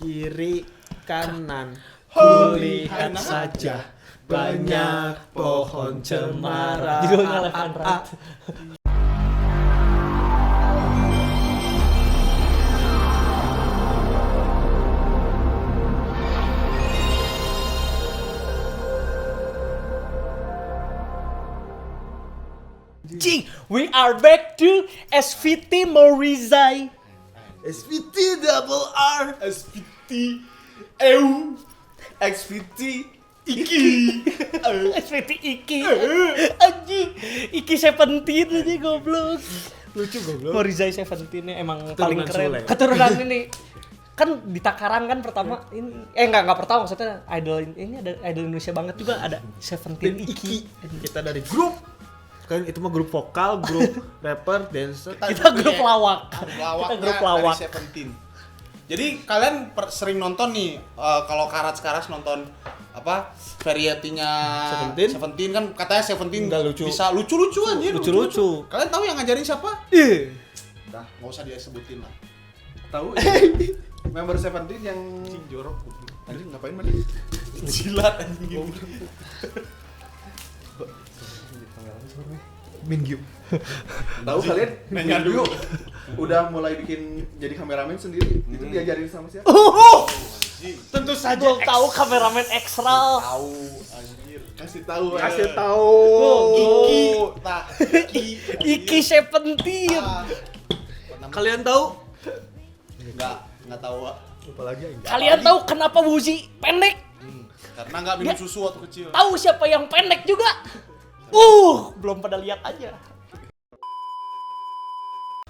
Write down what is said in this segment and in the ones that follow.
Kiri kanan. Kulihat saja banyak pohon cemara. Judulnya Left and Right. Cing, we are back to SVT Morizai. SVT double R SVT EU XVT Iki. SVT Iki. Anjing, Iki Seventeen aja goblok. Lucu goblok. Morizai Seventeen ini emang paling Keturunan keren. Sule. Keturunan ini kan di Takaran kan pertama ini enggak pertama, maksudnya idol ini ada idol Indonesia banget juga, ada Seventeen Iki. Kita dari grup, kan itu mah grup vokal, grup rapper, dancer. Kita grup lawak. Lawaknya Kita grup lawak. dari Seventeen. Jadi kalian sering nonton nih, kalau karas-karas nonton apa varietinya Seventeen? Seventeen kan katanya Seventeen Nggak lucu. Bisa lucu-lucu anjir. Lucu-lucu. Kalian tahu yang ngajarin siapa? Ih. Dah, nggak usah dia sebutin lah. Tahu member Seventeen yang Jorok. anjing ngapain mana? Jilat anjing. Minggu. Tahu kalian Nanya Minggu dulu. udah mulai bikin jadi kameramen sendiri. Itu diajarin sama siapa? Tentu saja Belum tahu kameramen ekstra. Tahu anjir. Kasih tahu. Kasih tahu. Iki, tah, Iki. Iki Seventeen. Ah. Kalian tahu? Enggak tahu. Wak. Apalagi aing. Kalian tahu kenapa Wuzi pendek? Karena nggak minum susu waktu kecil. Tahu siapa yang pendek juga? Belum pada lihat aja.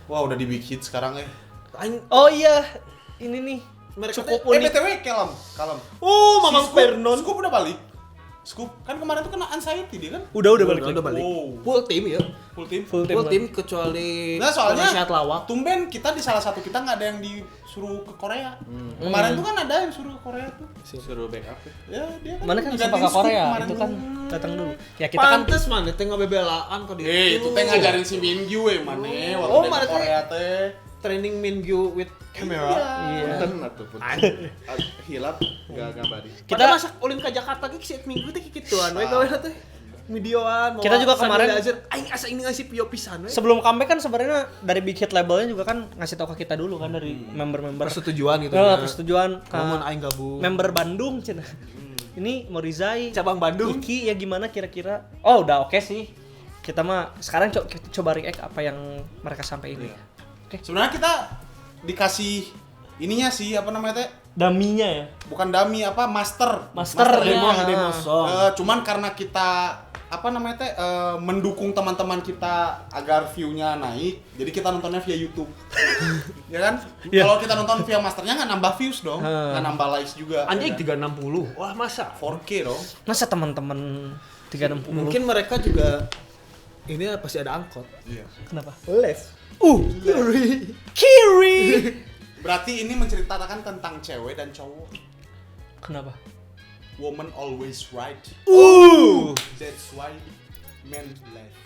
Wah, udah dibikin sekarang ya. Aing Oh iya, ini nih. Mereka cukup Eh, unik. BTW, kalem, kalem. Oh, Mamang Si Scoop- Vernon. Scoop udah balik. Scoop kan kemarin tuh kena anxiety dia kan? Udah balik. Udah balik. Wow. Full team ya. Full team. Full team. Full team kecuali Nah, soalnya Penasihat lawak. Tumben kita di salah satu kita nggak ada yang disuruh ke Korea. Kemarin tuh kan ada yang suruh ke Korea tuh. Suruh backup ya. Ya, dia kan Mana kan digantiin sempat ke Scoop Korea, kemarin itu kan tuh. datang dulu. Ya kita kan Pantes mana teh ngabebelaan ka dieu. Eh, itu teh ngajarin si Mingyu eh mana waktu Oh, dia mana ke teh? Korea teh. Training Mingyu with camera. Iya. Punten atuh punten. Hilap enggak ngabari. Kita Kita- masak ulin ke Jakarta ge si minggu teh kikituan we gawe teh. Videoan Kita juga kemarin- aing asa ini ngasih pio pisan we. Sebelum comeback kan sebenarnya dari Big Hit labelnya juga kan ngasih tahu ke kita dulu kan dari member-member. Persetujuan gitu Eh, ya. persetujuan ke Namun aing gabung. member Bandung cina. Ini Morizai Cabang Bandung. Iki ya gimana kira-kira? Oh, udah oke sih. Kita mah sekarang kita coba react apa yang mereka sampaikan. Iya. Oke. Sebenarnya kita dikasih ininya sih apa namanya teh? Daminya ya. Bukan dummy apa master. Master, ya. Demo demo song. Cuman karena kita apa namanya teh, mendukung teman-teman kita agar view-nya naik, jadi kita nontonnya via YouTube. Ya kan? Iya. Kalau kita nonton via masternya nggak nambah views dong, nggak nambah likes juga. Anjing ya kan? 360. Wah, masa? 4K dong. Masa teman-teman 360? Mungkin mereka juga ini pasti ada angkot. Iya. Kenapa? Left. Kiri. Kiri. Berarti ini menceritakan tentang cewek dan cowok. Kenapa? Woman always right. That's why men left.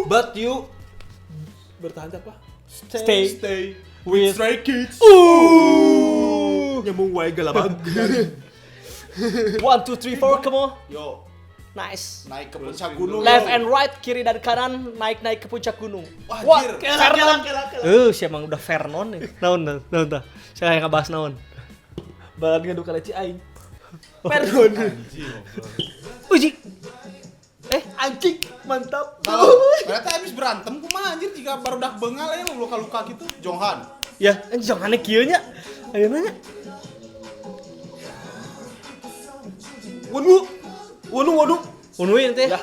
But you bertahan apa? Stay. Stay With- Stray Kids. Nyambung wae galabag. 1 2 3 4 come on. Yo, Nice. naik ke puncak gunung. Left yo. and right, kiri dan kanan, naik-naik ke puncak gunung. Wah, Wah, anjir. Vernon. Si emang udah Vernon nih. Naon, naon, naon tah. Saya yang ngebahas naon. Balan ngadu kaleci aing. Perdon. Uji. Eh, Anjing, mantap. Kalau ternyata habis berantem kumaha anjir jika baru dah bengal ya luka-luka gitu. Jonghan. ya, anjing jangan kieu nya. Ayo nanya. Wonu. Wonu wonu. Unwin teh. Ya.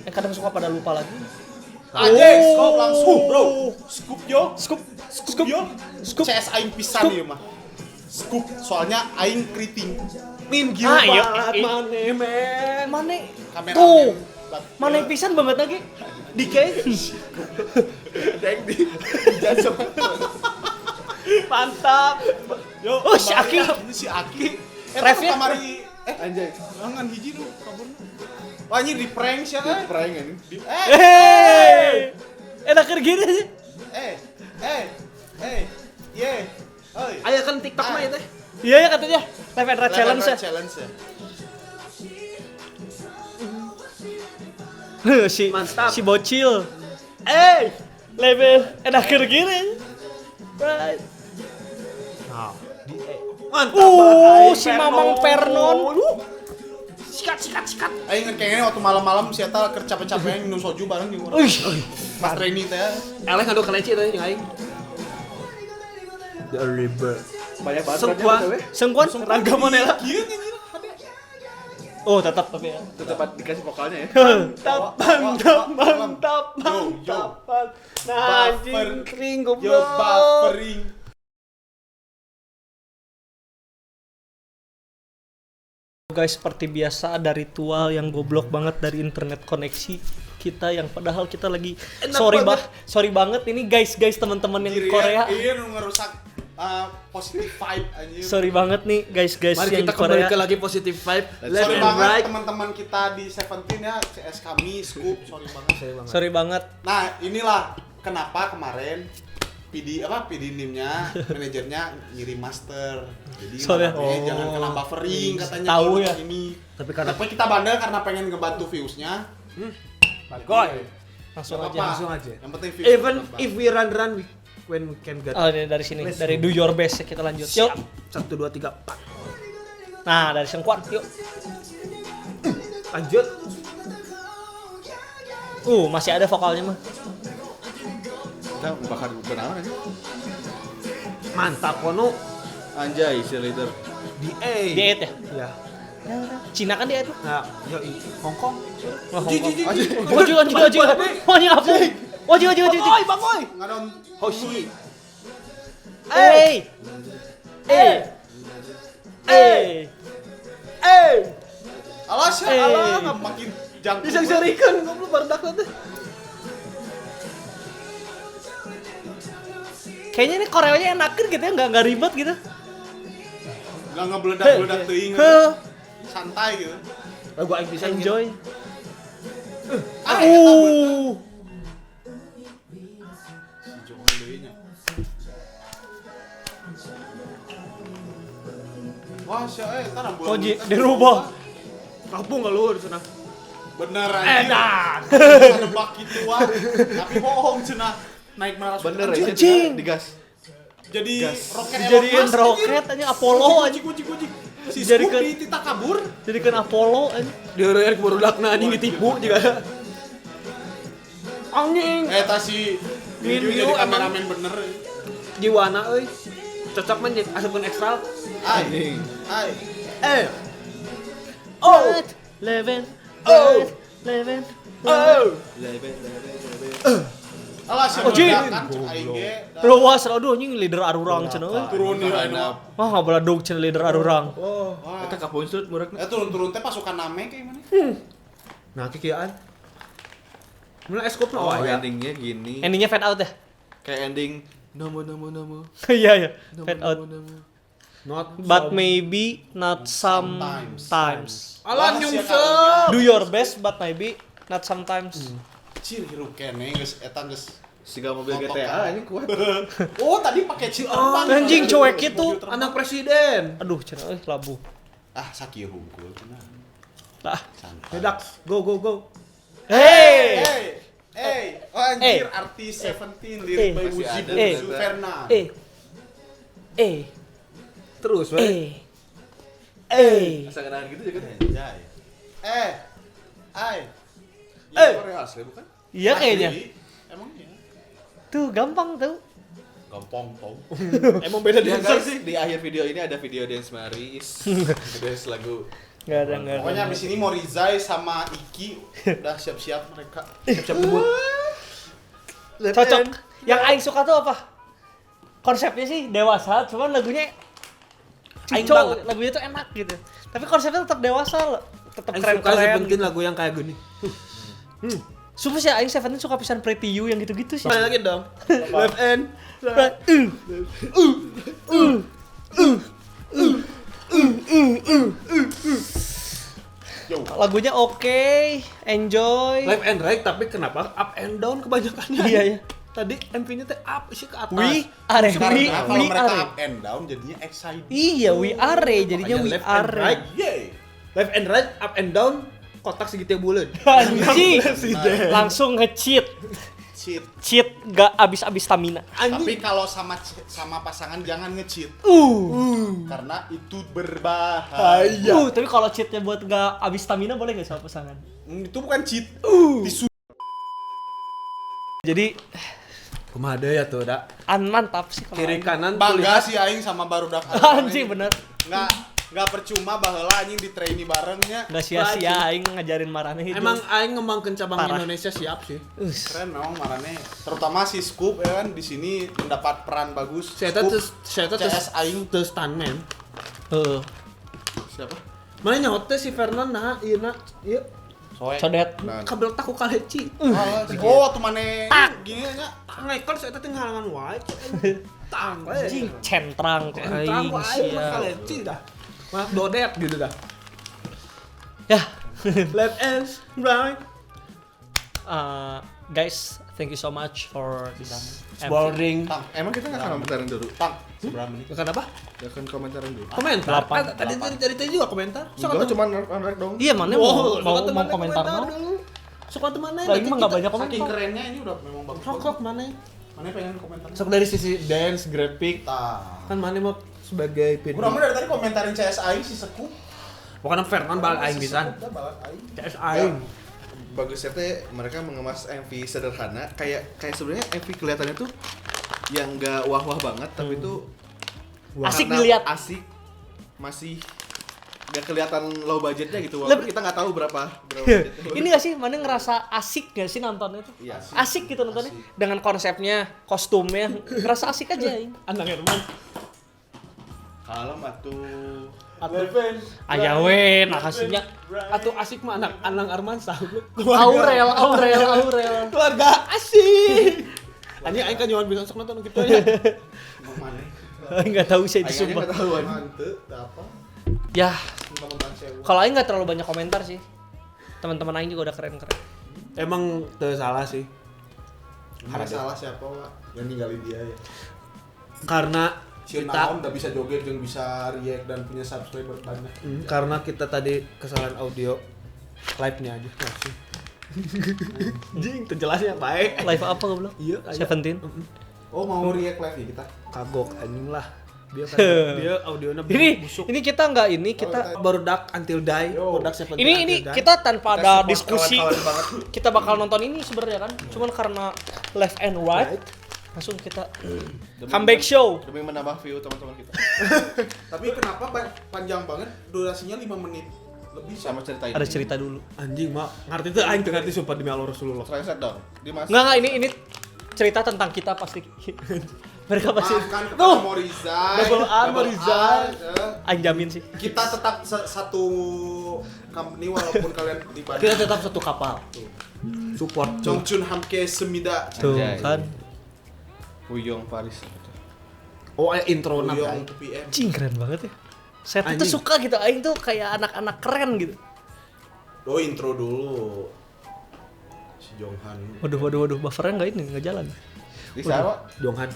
Yang kadang suka pada lupa lagi. Anjing, scoop langsung, bro. Scoop yo. Scoop, Scoop yo. Scoop. CS aing pisan Scoop. ieu mah. Scoop, soalnya aing keriting. Mingyu Ah, iya. banget mane men. Mane Kameramen. tuh. Bat- Mane pisan banget lagi. Dike. Dek di jasa. Mantap. Yo, Oh, si Aki. Ini si Aki. Eh, Refnya. kamari eh Anjay. jangan hiji nu kabur. Wah, anjir di prank sih eh. Prank ini. Di, eh, Hey. Enak gini sih. eh, eh, eh, ye, Aya kan TikTok mah ya teh. Iya ya katanya. Left and right challenge ya. Challenge ya. Si Mantap. si bocil. Level enak gini. Right. Nah, mantap banget, Si Mamang Vernon. Sikat sikat sikat. Aing kayaknya waktu malam-malam si eta keur capek-capean minum soju bareng jeung urang. Wih. Pas training teh. Eleh ngadu keleci teh jeung aing. The River. Banyak banget Sengkuan. BTW. Sengkuan Rangga Monela. Kieu anjir. Hade. Oh, tetap tapi ya. Tetap dikasih vokalnya ya. Mantap, mantap, mantap, Yo, yo. mantap. Nah, anjing kering Yo goblok. buffering. Guys, seperti biasa ada ritual yang goblok banget dari internet koneksi kita yang padahal kita lagi Enak sorry banget. sorry banget ini guys guys teman-teman yang di Korea. Iya nu ngerusak positive vibe anjir. Sorry banget nih guys guys Mari yang kita di Korea. kembali ke lagi positive vibe. Left Sorry and banget right. teman-teman kita di Seventeen ya, CS kami, Scoop, sorry banget. Sorry banget. Nah, inilah kenapa kemarin PD apa PD nimnya manajernya ngirim master. Jadi Soalnya- makanya jangan kena buffering katanya Tahu kalau ya. ini. Tapi karena Tapi kita bandel karena pengen ngebantu viewsnya. Bagoy. Langsung Nggak aja. apa-apa. Langsung aja. Yang penting views. Even nambah. if we run run we when we can get. Oh, ini dari sini, Let's dari go. do your best ya kita lanjut. Yuk. 1 2 3 4. Nah, dari Sengkuan, yuk. Lanjut. Masih ada vokalnya mah. Kita bakar kenalan aja. Mantap kono Anjay, cheerleader. di A. Di eight ya? Ya. Cina kan di eight mah. Nah, yo Hong Kong. Wah, Hong Ji, Kong. ji, ji, ji. Wajib, wajib, wajib. Wajib apa? Wajib, wajib, wajib. Bagoy, bagoy. Ngadon Hoshi. Eh. Eh. Eh. Eh. Alah sih, Eh. alah nggak makin jangkung. Diseng-serikan goblok barudak teh. Kayaknya ini Koreanya enakin gitu ya, nggak ribet gitu. Nggak ngebeledak-beledak teuing. Heh. Santai gitu. Lagu aing bisa Enjoy. Ah, eta bener. Si Johan deui nya. Wah, sia eh eta rambut. Oh, dirubah. Kampung enggak lu di sana. Bener anjir. Edan. Nebak gitu wah. Tapi bohong cenah. Naik menara Bener Anjir, ya, Anjing. digas. Jadi Gas. roket Elon Dijadiin Musk, anjir. roket aja Apollo aja. Kucing kucing kucing. Si Dijadikan- Scoopy tita kabur. Jadikan Apollo aja. Diureureun ku barudakna anjing ditipu juga. Anjing. Eh, si Min Mingyu Yu jadi emang- kameramen bener. Jiwana euy. Cocok mah asupkeun ekstra. Ai. Anjing. Ai. Eh. Oh. Eleven. Oh. Eleven. Oh. Lebe, lebe, lebe. Alah, sia Oh, jing. meledakan cek aing ge. Luas, aduh anjing leader arurang cenah euy. Turun nih aing mah. Wah, ngabeladug cenah leader arurang. Oh. Wah. Eta kapunsut murekna. Eh turun-turun teh pasukan Namek kayak gimana? Nah, kikian. Mulai eskopna Oh, oh, ya. endingnya gini. Endingnya fade out ya? Kayak ending nomo nomo nomo. Iya iya, Nomo, fade out. nomo, nomo. Not But maybe not Sometimes. sometimes. Alah Wah, sia nyungsep. Do your best but maybe not sometimes. Cir hirup kene geus eta geus. Siga mobil Totokan. GTA ini kuat. Oh, tadi pakai cir terbang. Anjing, cuek gitu. Mobil terbang. Anak presiden. Aduh, cenah euy labu. Ah, sakieu hungkul cenah. Lah. Santai. Bedak, go go go. Hey. Hey, hey, oh, anjir, artis Seventeen lirik by Masih Uzi ada Buzu ternyata. Fernan. Eh. Eh. Terus, we. Eh. Eh. Asa kenalan gitu juga kan. Anjay. Eh, ai. Eh. Korea asli bukan? Iya kayaknya. Asli. Emang iya. Tuh gampang tuh. Gampang tau. Emang beda Ya dancer guys, sih. di akhir video ini ada video dance Maris. Dance lagu. Enggak ada, enggak ada. Pokoknya abis ini Morizai sama Iki udah siap-siap mereka. Siap-siap debut. Cocok. Yang aing suka tuh apa? Konsepnya sih dewasa, cuman lagunya Aing cuco, banget. lagunya tuh enak gitu. Tapi konsepnya tetap dewasa loh. Tetap Aing suka keren-keren. Seventeen lagu yang kayak gini. Sumpah sih aing Seventeen suka pisan Pretty You yang gitu-gitu sih. Sekali lagi dong. Left and Right. Yo. Lagunya oke, enjoy. Left and right tapi kenapa up and down kebanyakannya? Iya ya. Tadi MV-nya teh up sih ke atas. We are, we, Karena kalau we mereka are. up and down jadinya excited. Iya, we are jadinya Makanya we left and are. right. Yeay. Left and right, up and down, kotak segitiga bulat. Anjing. Langsung nge-cheat. Cheat. Cheat gak abis-abis stamina. Tapi Anjing. kalau sama sama pasangan jangan nge-cheat karena itu berbahaya. Tapi kalau cheatnya buat gak abis stamina boleh gak sama pasangan? Itu bukan cheat. Tisu. Jadi Kumaha deui ya tuh, da. an mantap sih kalau Kiri aing. kanan Bangga sih aing sama barudak. Anjing bener. Nggak percuma baheula anjing di trainee barengnya. Gak sia-sia aing ngajarin marane itu. Emang aing ngembangkeun cabang Parah. Indonesia siap sih. Us. Keren memang marane. Terutama si Scoop ya kan di sini mendapat peran bagus. Saya Scoop, terus saya terus CS aing terus stuntman. Heeh. Siapa? Mana nyaho teh si Fernan nah, ieu na, ieu Soe. Codet. Nah, kabel taku kaleci. Oh, tuh mane gini nya. Tang kan saya teh ngalangan wae. Tang we. Anjing centrang kok Tang aing wae mah sia. kaleci dah. Mah dodet gitu dah. Ya. Left and right. Guys, thank you so much for this MV. Boring. Tang, emang kita nggak akan komentarin dulu? tang. Seberapa menit? Bukan apa? Nggak akan komentarin dulu. Komentar. Delapan. Ah, tadi dari tadi juga komentar. Sok Enggak, atuh. cuma nge-rek dong. Iya, mana Wow, mau sok mau, atuh mau mana komentar mau? dulu. Sok atuh mana Lagi mah nggak banyak Saking komentar. kerennya ini udah memang bagus. Sok sok mana? Mana pengen komentar? Sok dari sisi dance, grafik. Tah. Kan mana mau sebagai PD. Urang mah dari tadi komentarin CS aing si Scoop. Pokoknya Fernan balik aing pisan. Udah balik aing. CS aing. Bagusnya teh mereka mengemas MV sederhana kayak kayak sebenarnya MV kelihatannya tuh yang nggak wah-wah banget tapi itu Asik karena dilihat. Asik masih nggak kelihatan low budgetnya gitu walaupun kita nggak tahu berapa berapa budgetnya. Ini gak sih, mana ngerasa asik gak sih nontonnya tuh? Iya. Asik gitu nontonnya. Dengan konsepnya, kostumnya, ngerasa asik aja. Aing. Anang Herman. Kalem atuh. Aya we, nah hasilnya Atau asik mah anak Anang Arman sah. Aurel, Aurel, Aurel. Keluarga asik. Anjing aing kan nyawan bisa sok nonton gitu ya. Mana? Aing nggak tahu sih itu Aing aja sumpah. nggak tahu anjing. Mantep, apa? Ya, Mentang-mentang sewa. kalau aing nggak terlalu banyak komentar sih. Teman-teman aing juga udah keren-keren. Emang teu salah sih. Emang salah siapa, Wak? Yang ninggalin dia ya. Karena Si kita Naon udah bisa joget dan bisa react dan punya subscriber banyak. Karena kita tadi kesalahan audio live-nya aja langsung. Jing, terjelasnya baik. Live apa goblok? Iya, kayak- Seventeen. Oh, mau react live ya kita? Kagok anjing lah. Dia kan dia audionya Ini busuk. ini kita nggak ini kita Baru dark until die, produk Seventeen ini ini Until Die. kita tanpa Kita ada support diskusi kawan-kawan banget. kita bakal nonton ini sebenarnya kan. Cuman karena left and right Right. langsung kita Demi comeback show. Demi menambah view teman-teman kita. Tapi kenapa panjang banget durasinya 5 menit lebih Sama cerita ini. Ada cerita dulu. Anjing mah ngerti tuh aing teu ngerti sumpah demi Allah Rasulullah. Translate dong. Dimas. Enggak ini cerita tentang kita pasti. Mereka pasti Maafkan kepada tuh Morizai. Double R, Double Morizai. R, eh. aing jamin sih. Kita tetap satu company walaupun kalian di Kita Bandung. tetap satu kapal. Support. Chongchun Hamke Semida. Tuh Anjay. kan. Wuyong Paris. Oh, eh, intro na Wuyong 2PM. Cing keren banget ya. Saya tuh Anjing. suka gitu, aing tuh kayak anak-anak keren gitu. Oh, intro dulu. Si Jonghan. Waduh waduh waduh, buffernya nggak ini nggak jalan. Di siapa? Jonghan.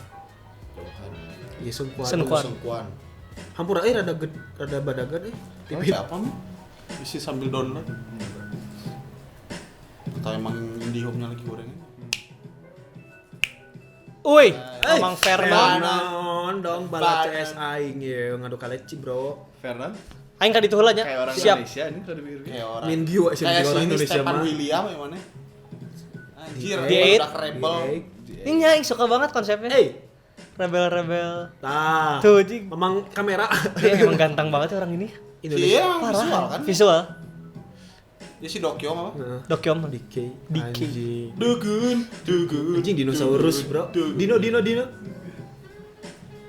Jonghan. Iya, Sun Kwan. Sun Kwan. Sungkwan. Hampura euy rada rada badagan euy. Emang siapa mah? Isi sambil download. Atau emang IndiHome-nya lagi gorengan? Woi, Mamang Fernan. Fernan dong bala CS aing ye ngadu kaleci bro. Fernan. Aing ka ditu heula nya. Kayak orang Siap. Indonesia ini kalau dipikir. Kayak orang. Min Gio sih Kayak si orang ini Indonesia Stefan mah. William yang mana? Anjir, The Eight. udah rebel. Ini aing suka banget konsepnya. Eh, Rebel-rebel. tah. Tuh, jing. Memang kamera Dia emang ganteng banget ya orang ini. Indonesia. Iya, emang Parah. visual kan? Visual. Dia si Dokyong apa? Heeh. Dokyom. DK. DK. Anjing. Dugun, dugun. Anjing dinosaurus, bro. Dino dino dino.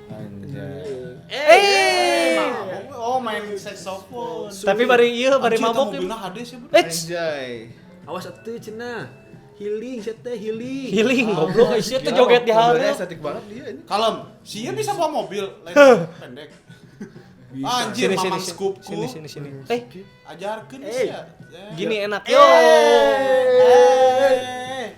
Anjay. Eh. Oh, main saxophone. Tapi bari ieu bari Anjir, mabok. eta mobilna HD sih, bro. Eh, Anjay. Awas atuh cenah. Healing, saya teh healing. healing goblok isia teh joget di Mobilnya hareup. estetik banget dia ini. Kalem, si Ian bisa bawa mobil, lain pendek. Anjir, Sini sini mamang sini. scoopku. Sini sini sini. Eh, Ajarkeun Eh. sia. gini enak. Yo. Eh.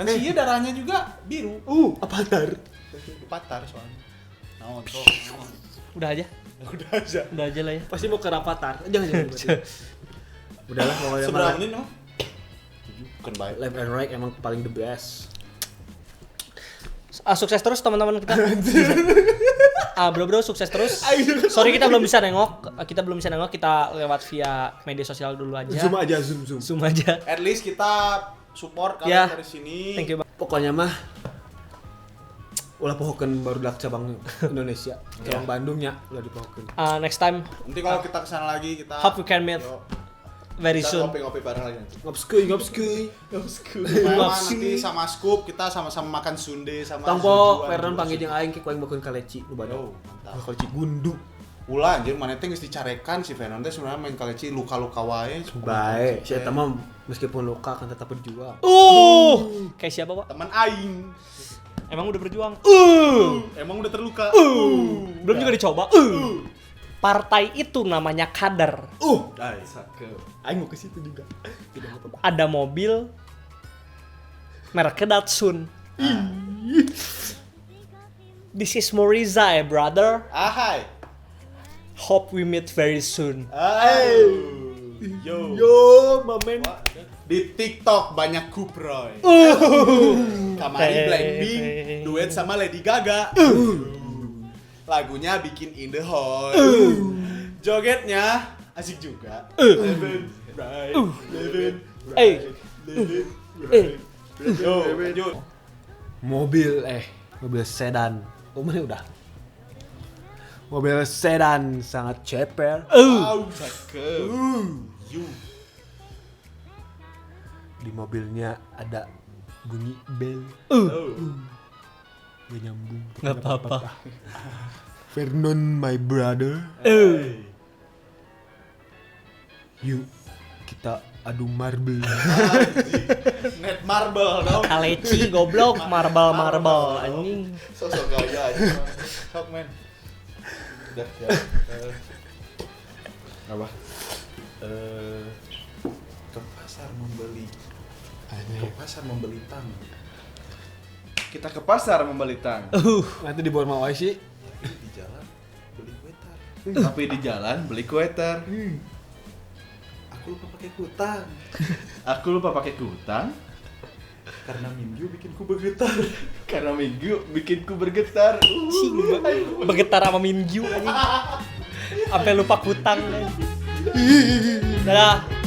Kan sih darahnya juga biru. Avatar. Avatar soalnya. Naon sok. Udah aja. Udah aja. Udah aja lah ya. Pasti mau ke Rafathar. Jangan jangan. Udahlah pokoknya Seberapa mah. menit emang? 7 bukan baik. Left and right emang paling the best. Sukses terus teman-teman kita. Bro-bro sukses terus. Sorry kita belum bisa nengok. Kita belum bisa nengok, kita lewat via media sosial dulu aja. Zoom aja, zoom zoom. Zoom aja. At least kita support kalian Ya. dari sini. Thank you, Bang. Pokoknya mah ulah pohokeun barudak cabang Indonesia, cabang Bandungnya ulah dipohokeun. Next time Nanti kalau kita kesana lagi kita hope we can meet Yo. very Kita soon. ngopi-ngopi bareng lagi nanti. Ngopskuy, ngopskuy. Memang nanti sama Scoop kita sama-sama makan sundae sama Tongpo sujuan. Fernan panggil jeung aing ke ku aing bakeun kaleci nu badak. Yo, mantap. Kaleci gundu. Ulah anjir mana teh geus dicarekan si Fernan teh sebenarnya main kaleci luka-luka wae. Baik, si eta mah meskipun luka akan tetap berjuang. Kayak siapa, Pak? Teman aing. Emang udah berjuang. Emang udah terluka. Belum juga dicoba. Partai itu namanya kader. Dai, cakep. Aing mau ke situ juga. Tidak apa-apa. Ada mobil mereknya Datsun. This is Moriza, eh, brother. Ahai. Hope we meet very soon. Hai. Yo. Yo, mamen. Di TikTok banyak kuproy. Kamari Blackpink duet sama Lady Gaga. Lagunya bikin in the hole. Jogetnya asik juga. Eleven, right, eleven, Eh. right, eleven, Eh. right. Yo, lanjut. Mobil mobil sedan. Oh, mana udah. Mobil sedan sangat ceper. Au, Cakep. You. Di mobilnya ada bunyi bel. Gak nyambung. tapi Nggak apa-apa. Vernon my brother. Yuk kita adu marble. Net marble dong. Kaleci goblok, marble marble anjing. Sosok gaya aja. Sok men. Udah ya. Apa? Ke pasar membeli. Ke pasar membeli tang. Kita ke pasar membeli tang. Nanti di bawah mau sih. Tapi di jalan beli kue tar. Tapi di jalan beli kue tar. Aku lupa pakai kutang. Aku lupa pakai kutang Karena Minggu bikin ku bergetar. karena Minggu bikin ku bergetar. Bergetar sama Minggu anjing. Sampai lupa kutang. Dadah.